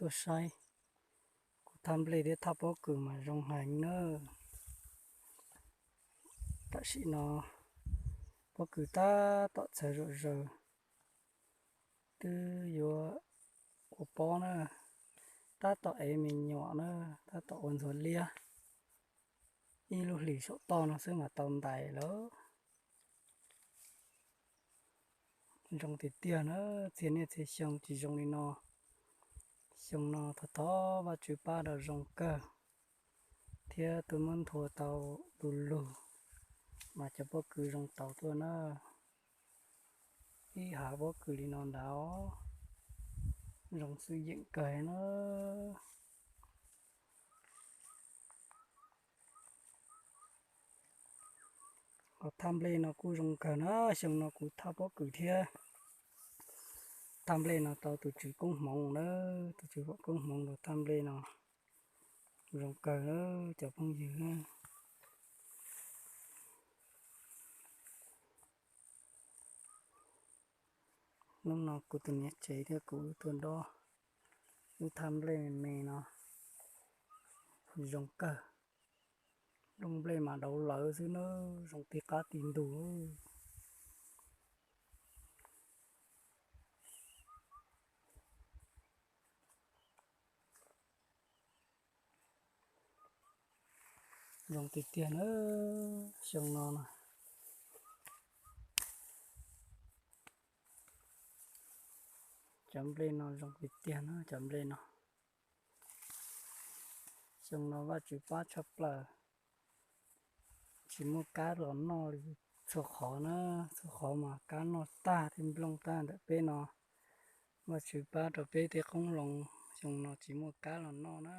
tuaj saib kuv thaj nplej thiab thaj pob kws mas zoo heev na. Tam sim no pob kws tab tom txhawv zom zaws, twb yuav ua pob na, tab tom ev me nyuam na, tab tom ua ntxhuav liab. Ib lub hlis saum toj no xwb mas tau ntais lawm. Zoo tiag tiag na, txhia niaj txhia xyoo tsis zoo li no. Xyoo no thov thov Vajtswv pab rau zoo kawg, thiab tuaj muab nthua tau du lug mas cov pob kws zoo tau tuaj na. Ib hav pob kws li no ntag, zoo xwm yeem kawg na. Ho thaj nplej no kuj zoo kawg na, xyoo no kuv thaj pob kws thiab thaj nplej no tau tus tswv koob hmoov na, tus tswv koob hmoov rau thaj nplej no zoo kawg na cov phooj ywg na. Hnub no kuv tus niam tsev thiab kuv wb tuaj dob lub thaj nplej me me no zoo kawg. Nplooj nplej mas dauv lawv xwb na, zoo tib qab tib ntug. Zoo tiag tiag na, xyoo no na. Cov nplej no zoo tiag tiag na, cov nplej no. Xyoo no Vajtswv pab tshaj plaws, tsis muaj kab los noj li txhua qhov na, txhua qhov mas kab noj tag thiab nplooj tag ntawm peb no. Vajtswv pab rau peb tej qoob loo, xyoo no tsis muaj kab los noj na.